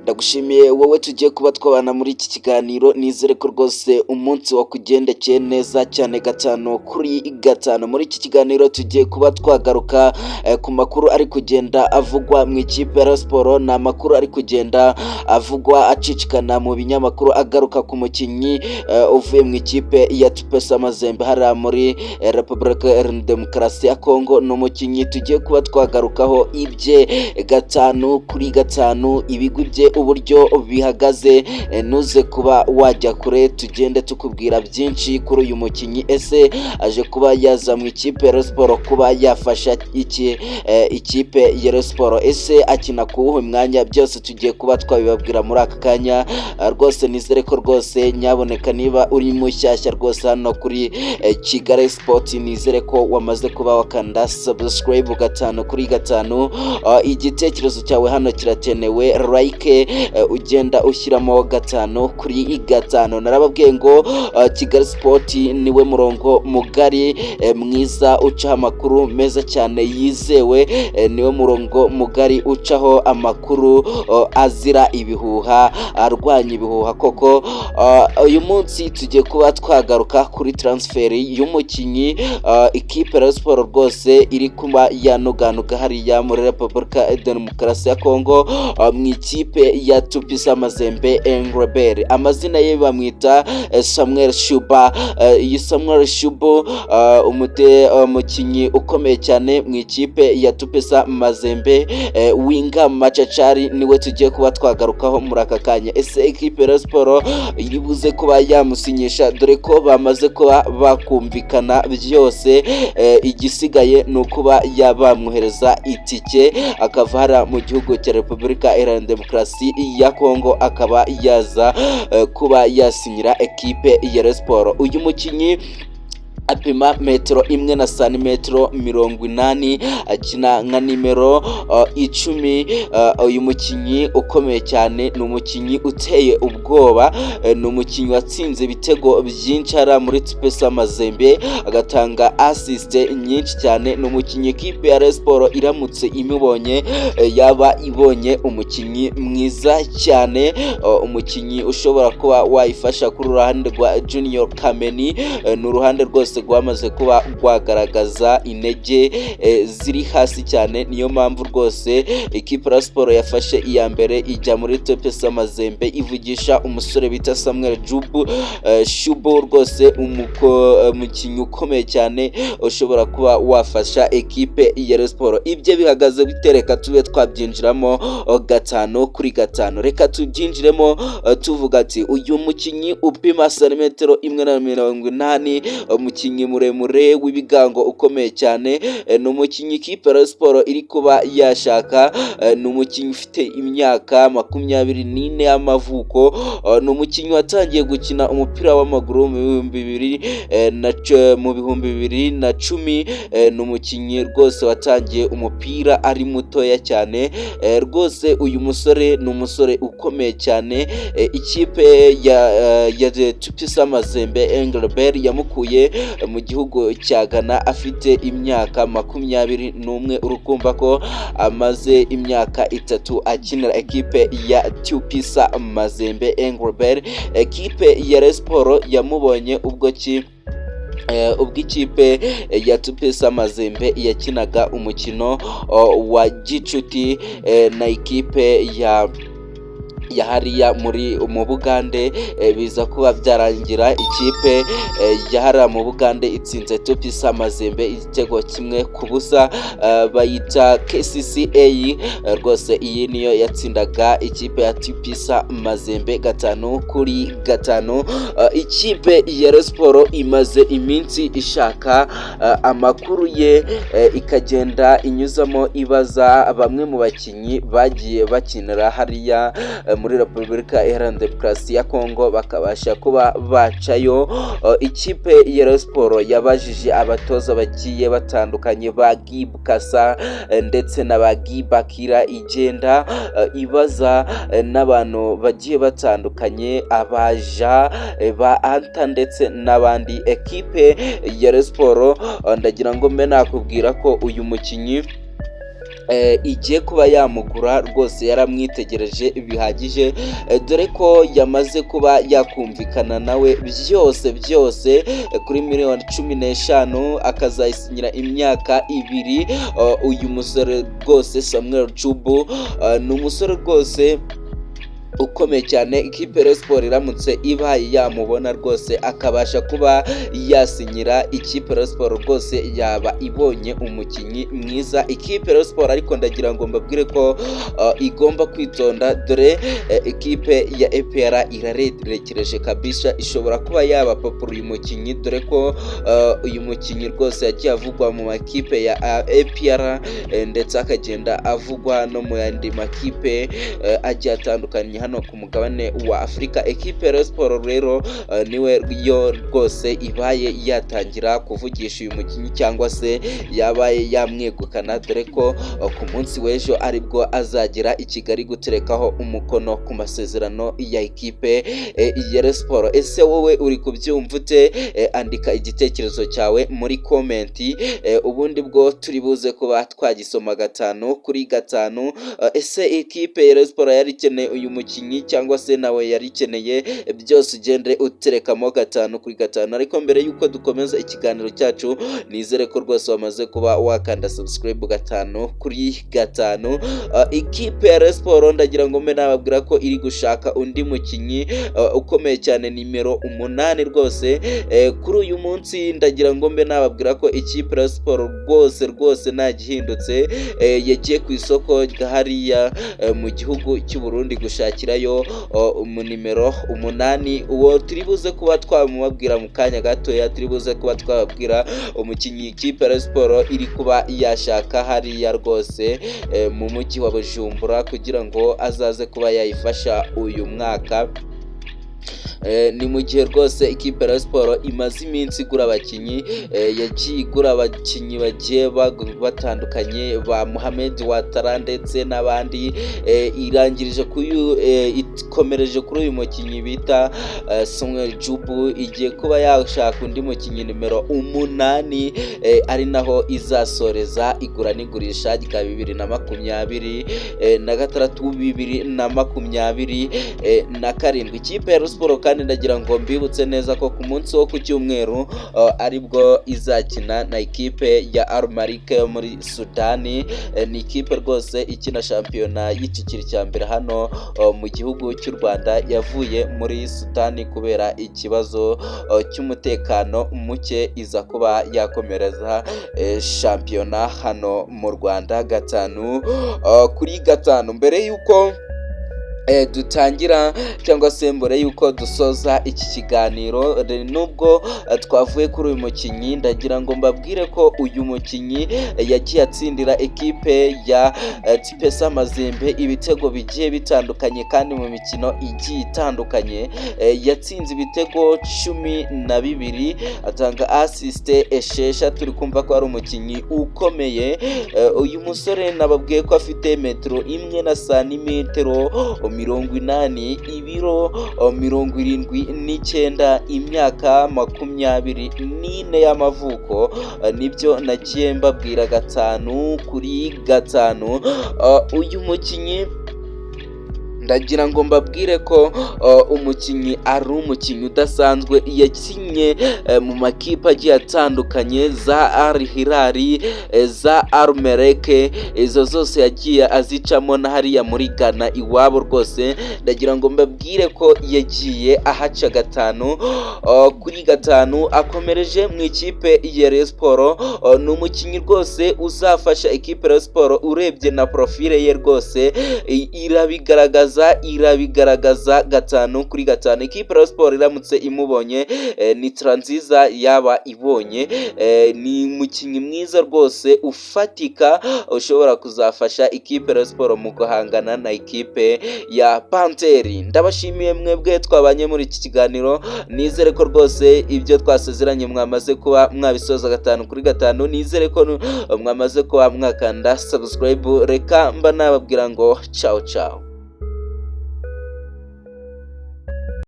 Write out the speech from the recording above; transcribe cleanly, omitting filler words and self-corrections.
Ndagushimiye wowe tugiye kuba twabana muri iki kiganiro. Nizere ko rwose umunsi wakugendekeye neza cyane 5 kuri 5. Muri iki kiganiro tugiye kuba twagaruka ku makuru ari kugenda avugwa mu ikipe ya Rayon Sports. Ni amakuru ari kugenda avugwa acicikana mu binyamakuru, agaruka ku mukinnyi uvuye mu ikipe ya Tupesa Mazembe hariya muri Repubulika Iharanira Demokarasi ya Kongo. Ni umukinnyi tugiye kuba twagarukaho ibye 5 kuri 5, ibigwi bye uburyo bihagaze. Ntuze kuba wajya kure, tugende tukubwira byinshi kuri uyu mukinnyi. Ese aje kuba yaza mu ikipe ya Rayon Sports kuba yafasha iki ikipe ya Rayon Sports? Ese akina ku wuhe mwanya? Byose tugiye kuba twabibabwira muri aka kanya. Rwose nizere ko rwose nyaboneka niba uri mushyashya rwose hano kuri Kigali Sport, nizere ko wamaze kuba wakanda subscribe 5 kuri 5. Igitekerezo cyawe hano kirakenewe, like ugenda ushyiramo 5 kuri 5. Narababwiye ngo Kigali Sport niwe murongo mugari mwiza ucaho amakuru meza cyane yizewe, niwe murongo mugari ucaho amakuru azira ibihuha, arwanya ibihuha koko. Uyu munsi tugiye kuba twagaruka kuri transfer y'umukinnyi ikipe ya Sport rwose iri kuba yanuganuga hariya muri Repubulika Demokarasi ya Kongo mu ikipe ya Tupisa Mazembe Englebert. Amazina ye bamwita Samuel Shuba. Iyi Samuel Shubu, umukinnyi ukomeye cyane mu ikipe ya Tupisa Mazembe, winger machachari, niwe tugiye kuba twagarukaho muri aka kanya. Ese ikipe ya Sport iri buze kuba yamusinyisha, dore ko bamaze kuba bakumvikana byose, igisigaye ni ukuba yabamwohereza itike akava hariya mu gihugu cya Repubulika Iharanira Demokarasi ya Kongo, akaba yaza kuba yasinyira ekipe ya Rayon Sports? Uyu mukinnyi apima metero 1 na santimetero 80, akina nka nimero 10. Uyu mukinnyi ukomeye cyane ni umukinnyi uteye ubwoba, ni umukinnyi watsinze ibitego byinshi hariya muri Tupesa Mazembe, agatanga assist nyinshi cyane. Ni umukinnyi ekipe ya Rayon Sports iramutse imubonye yaba ibonye umukinnyi mwiza cyane, umukinnyi ushobora kuba wayifasha kuri uruhande rwa Junior Kameni. Ni uruhande rwose rwamaze kuba rwagaragaza intege ziri hasi cyane. Niyo mpamvu rwose ikipe ya Sport yafashe iya mbere ijya muri Tupesa Mazembe ivugisha umusore bita Samuel Jubu Shubo, rwose umukinnyi ukomeye cyane ushobora kuba wafasha ekipe ya Rayon Sports. Ibyo bihagaze bitereka tube twabyinjiramo 5 kuri 5. Reka tubyinjiremo tuvuga ati uyu mukinnyi upima santimetero 1 na 80, umukinnyi muremure w'ibigango ukomeye cyane, ni umukinnyi ikipe ya Rayon Sports iri kuba yashaka. Ni umukinnyi ufite imyaka 24 y'amavuko, ni umukinnyi watangiye gukina umupira w'amaguru mu 2010. Ni umukinnyi rwose watangiye umupira ari mutoya cyane. Rwose uyu musore ni umusore ukomeye cyane. Ikipe ya Tupisa Mazembe Englebert yamukuye mu gihugu cya Ghana afite imyaka 21. Urukumva ko amaze imyaka 3 akinira ekipe ya Tupisa Mazembe Englebert. Ekipe ya Rayon Sports yamubonye ubwo ikipe ya Tupisa Mazembe yakinaga umukino wa gicuti na ikipe ya hariya mu Bugande, biza kuba byarangira ikipe ya hariya mu Bugande itsinze Tupisa Mazembe igitego 1-0, bayita KCCA. Rwose iyi niyo yatsindaga ikipe ya Tupisa Mazembe 5 kuri 5. Ikipe ya Rayon Sports imaze iminsi ishaka amakuru ye, ikagenda inyuzamo ibaza bamwe mu bakinnyi bagiye bakinira hariya muri Repubulika Iharanira Demokarasi ya Kongo bakabasha kuba bacayo. Ikipe ya Rayon Sports yabajije abatoza bagiye batandukanye ba Gibukasa ndetse na ba Gibakira, igenda ibaza n'abantu bagiye batandukanye, abaja ba Anta ndetse n'abandi. Ekipe ya Rayon Sports, ndagira ngo mbe nakubwira ko uyu mukinnyi igiye kuba yamugura rwose, yaramwitegereje bihagije, dore ko yamaze kuba yakumvikana nawe byose byose kuri miliyoni 15, akazayisinyira imyaka 2. Uyu musore rwose Samuel Jubu ni umusore rwose ukomeye cyane. Ikipe ya Rayon Sport iramutse ibaye yamubona rwose, akabasha kuba yasinyira ikipe ya Rayon Sport, rwose yaba ibonye umukinnyi mwiza. Ikipe ya Rayon Sport ariko ndagira ngo mbabwire ko igomba kwitonda, dore ikipe ya APR irarerekereje kabisa, ishobora kuba yaba papura uyu mukinnyi, dore ko uyu mukinnyi rwose yagiye avugwa mu makipe ya APR, ndetse akagenda avugwa no mu yandi makipe agiye atandukanye hano ku mugabane wa Afurika. Ekipe ya Rayon Sport rero niwe yo rwose ibaye yatangira kuvugisha uyu mukinnyi cyangwa se yabaye yamwegukana, dore ko ku munsi w'ejo aribwo azagera i Kigali guterekaho umukono ku masezerano ya ekipe ya Rayon Sport. Ese wowe uri kubyumva ute? Andika igitekerezo cyawe muri comment, ubundi bwo turi buze kuba twagisoma gatanu kuri gatanu. Ese ekipe ya Rayon Sport yari ikeneye uyu mukinnyi cyangwa se nawe yari ikeneye? Byose ugende uterekamo gatanu kuri gatanu. Ariko mbere y'uko dukomeza ikiganiro cyacu, nizere ko rwose wamaze kuba wakanda subscribe gatanu kuri gatanu. Ikipe ya Rayon Sport ndagira ngo mbe nababwira ko iri gushaka undi mukinnyi ukomeye cyane, nimero 8 rwose. Kuri uyu munsi ndagira ngo mbe nababwira ko ikipe ya Rayon Sport rwose rwose nta gihindutse, yagiye ku isoko rya hariya mu gihugu cy'u Burundi gushakirayo nimero 8. Uwo turi buze kuba twamubabwira mu kanya gatoya, turi buze kuba twababwira umukinnyi ikipe ya Rayon Sport iri kuba yashaka hariya rwose mu mujyi wa Bujumbura kugira ngo azaze kuba yayifasha uyu mwaka. Ni mu gihe rwose ikipe ya Rayon Sport imaze iminsi igura abakinnyi, yagiye igura abakinnyi bagiye batandukanye ba Mohamed Watara ndetse n'abandi, irangirije kuri ikomereje kuri uyu mukinnyi bita Samuel Jubu. Igiye kuba yashaka undi mukinnyi nimero 8, ari naho izasoreza igura n'igurisha rya 2026, 2027. Ikipe ya Rayon Sport kandi ndagira ngo mbibutse neza ko ku munsi wo ku cyumweru aribwo izakina na ikipe ya Al Merrikh yo muri Sudani. Ni ikipe rwose ikina shampiyona y'icyiciro cya mbere hano mu gihugu cy'u Rwanda, yavuye muri Sudani kubera ikibazo cy'umutekano muke, iza kuba yakomereza shampiyona hano mu Rwanda gatanu kuri gatanu. Mbere y'uko dutangira cyangwa se mbere y'uko dusoza iki kiganiro, nubwo twavuye kuri uyu mukinnyi, ndagira ngo mbabwire ko uyu mukinnyi yagiye atsindira ekipe ya TP Mazembe ibitego bigiye bitandukanye, kandi mu mikino igiye itandukanye yatsinze ibitego 12, atanga assist 6. Turi kumva ko ari umukinnyi ukomeye. Uyu musore nababwiye ko afite metero 1 na santimetero 80, ibiro 79, imyaka 24 y'amavuko. Nibyo nagiye mbabwira gatanu kuri gatanu. Uyu mukinnyi ndagira ngo mbabwire ko umukinnyi ari umukinnyi udasanzwe, yakinnye mu makipe agiye atandukanye, za Al Hilal, za Al Merrikh, izo zose yagiye azicamo, na hariya muri Ghana iwabo. Rwose ndagira ngo mbabwire ko yagiye ahaca gatanu kuri gatanu. Akomereje mu ikipe ya Rayon Sport. Ni umukinnyi rwose uzafasha ikipe ya Rayon Sport. Urebye na profile ye rwose irabigaragaza gatanu kuri gatanu. Ikipe ya Sport iramutse imubonye ni tara nziza yaba ibonye. Ni umukinnyi mwiza rwose ufatika, ushobora kuzafasha ikipe ya Sport mu guhangana na ikipe ya Panteri. Ndabashimiye mwebwe twabanye muri iki kiganiro. Nizere ko rwose ibyo twasezeranye mwamaze kuba mwabisoza gatanu kuri gatanu. Nizere ko mwamaze kuba mwakanda subscribe. Reka mba nababwira ngo ciao ciao.